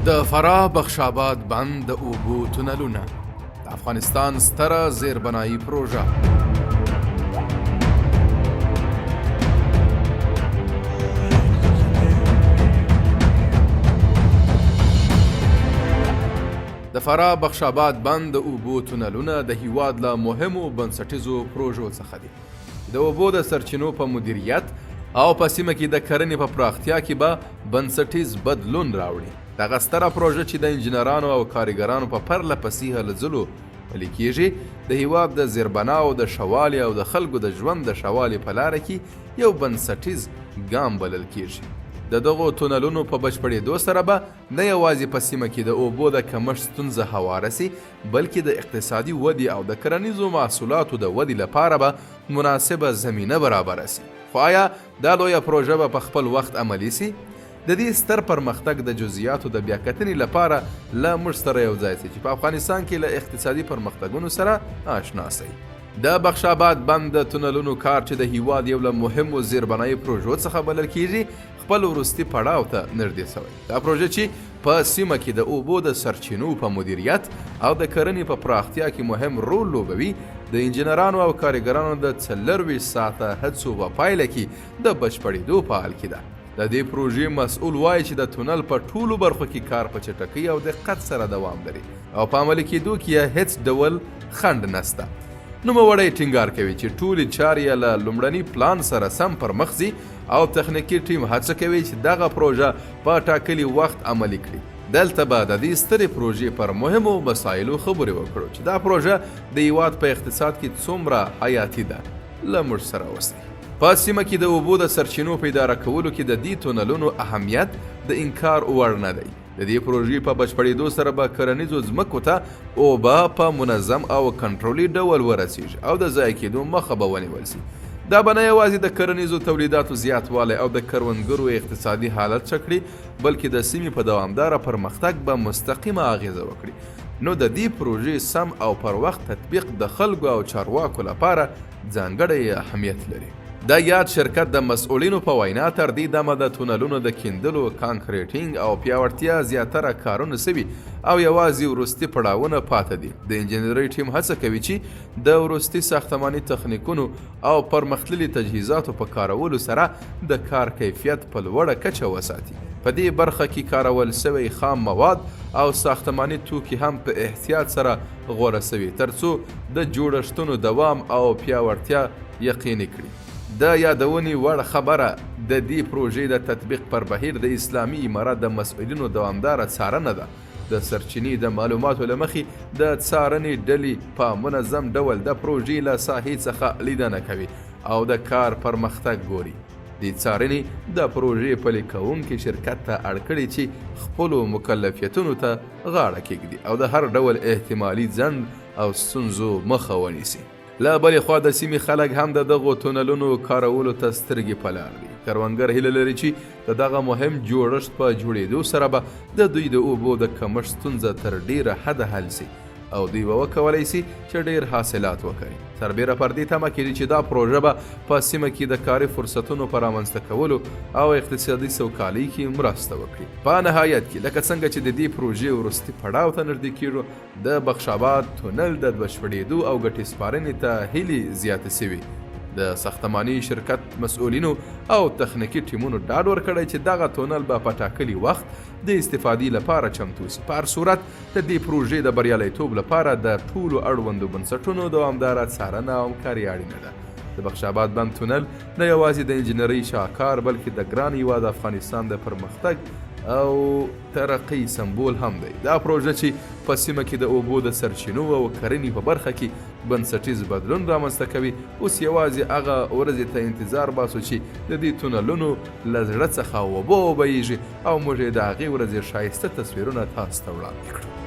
د فراه بخشاباد بند د اوبو تونلونه، د افغانستان ستره زیربنایي پروژه. د فراه بخشاباد بند د اوبو تونلونه د هیواد له مهمو بنسټیزو پروژو څخه دي. د اوبو د سرچینو په مدیریت او په سیمه کې د کرنې په پراختیا کې به بنسټیز بدلون راوړي. دغه ستره پروژه چې د انجینرانو او کاریګرانو په پرله پسې هلو ځلو پلي کیږي، د هیواد د زیربناو د ښه والي او د خلکو د ژوند د ښه والي په لاره کې یو بنسټیز ګام بلل کیږي. د دغو تونلونو په بشپړېدو سره به نه یوازې په سیمه کې د اوبو د کمښت ستونزه هواره شي، بلکې د اقتصادي ودې او د کرنیزو محصولاتو د ودې لپاره به مناسبه زمینه برابره شي. خو آیا دا لویه پروژه به په خپل وخت عملي شي؟ د دې ستر پرمختګ د جزئیاتو د بیا کتنې لپاره له موږ سره یو ځای شئ چې په افغانستان کې له اقتصادي پرمختګونو سره آشنا شئ. د بخش آباد بند د تونلونو کار چې د هیواد یو له مهمو زیربنایي پروژو څخه بلل کیږي، خپل وروستي پړاو ته نږدې شوی. دا پروژه چې په سیمه کې د اوبو د سرچینو په مدیریت او د کرنې په پراختیا کې مهم رول لوبوي، د انجینرانو او کاریګرانو د 24 ساعته هڅو په پایله کې د بشپړېدو په حال کې ده. د دې پروژې مسؤل وايي چې د تونل په ټولو برخو کې کار په چټکۍ او دقت سره دوام لري او په عملي کېدو کې یې هېڅ ډول خنډ نشته. نوموړی ټینګار کوي چې ټولې چارې یې له لومړني پلان سره سم پر مخ ځي او تخنیکي ټیم هڅه کوي چې دغه پروژه په ټاکلي وخت عملي کړي. دلته به د دې سترې پروژې پر مهمو مسایلو خبرې وکړو چې دا پروژه د هیواد په اقتصاد کې څومره حیاتي ده. له موږ سره اوسئ. په سیمه کې د اوبو د سرچینو په اداره کولو کې د دې تونلونو اهمیت د انکار وړ نه دی. د دې پروژې په بشپړېدو سره به کرنیزو ځمکو ته اوبه په منظم او کنټرولي ډول ورسیږي او د ضایع کېدو مخه به ونیول سي. دا به نه یوازې د کرنیزو تولیداتو زیاتوالی او د کروندګرو اقتصادي حالت ښه کړي، بلکې د سیمې په دوامداره پرمختګ به مستقیمه اغېزه وکړي. نو د دې پروژې سم او پر وخت تطبیق د خلکو او چارواکو لپاره ځانګړی اهمیت لري. د یاد شرکت د مسؤلینو په وینا، تر دې دمه د تونلونو د کیندلو، کانکریټینګ او پیاوړتیا زیاتره کارونه شوي او یوازې وروستي پړاوونه پاته دي. د انجنیرۍ ټیم هڅه کوي چې د وروستي ساختماني تخنیکونو او پرمختللي تجهیزاتو په کارولو سره د کار کیفیت په لوړه کچه وساتي. په دې برخه کې کارول شوی خام مواد او ساختماني توکي هم په احتیاط سره غوره شوي، ترڅو د جوړښتونو دوام او پیاوړتیا یقیني کړي. د یادونې وړ خبره، د دې پروژې د تطبیق پر بهیر د اسلامي امارت د مسؤلینو دوامداره څارنه ده. د سرچینې د معلوماتو له مخې، د څارنې ډلې په منظم ډول د پروژې له ساحې څخه لیدنه کوي او د کار پرمختګ ګوري. دې څارنې د پروژې پلي کوونکي شرکت ته اړ کړي چې خپلو مکلفیتونو ته غاړه کېږدي او د هر ډول احتمالي ځنډ او ستونزو مخه ونیسي. له بلې خوا د سیمې خلک هم د دغو تونلونو کارولو ته سترګې په لار دي. کروندګر هیله لري چې د دغه مهم جوړښت په جوړېدو سره به د دوی د اوبو د کمښت ستونزه تر ډېره حده حل شي او دوی به وکولای شي چې ډېر حاصلات وکري. سربېره پر دې تمه کېږي چې دا پروژه به په سیمه کې د کاري فرصتونو په رامنځته کولو او اقتصادي سوکالۍ کې مرسته وکړي. په نهایت کې لکه څنګه چې د دې پروژې وروستي پړاو ته نږدې کېږو، د بخش آباد تونل د بشپړېدو او ګټې سپارنې ته هیلې زیاتې شوي. د ساختماني شرکت مسؤلینو او تخنیکي ټیمونو ډاډ ورکړی چې دغه تونل به په ټاکلي وخت د استفادې لپاره چمتو شي. په هر صورت، د دې پروژې د بریالیتوب لپاره د ټولو اړوندو بنسټونو دوامداره څارنه او همکاري اړینه ده. د بخش آباد بند تونل نه یوازې د انجنیرۍ شاهکار، بلکې د ګران هیواد افغانستان د پرمختګ او ترقۍ سمبول هم دی. دا پروژه چې په سیمه کې د اوبو د سرچینو او کرنې په برخه کې بنسټیز بدلون رامنځته کوي، اوس یوازې هغه ورځې ته انتظار باسو چې د دې تونلونو له زړه څخه اوبه وبهیږي او موږ یې د هغې ورځې ښایسته تصویرونه تاسو ته وړاندې کړو.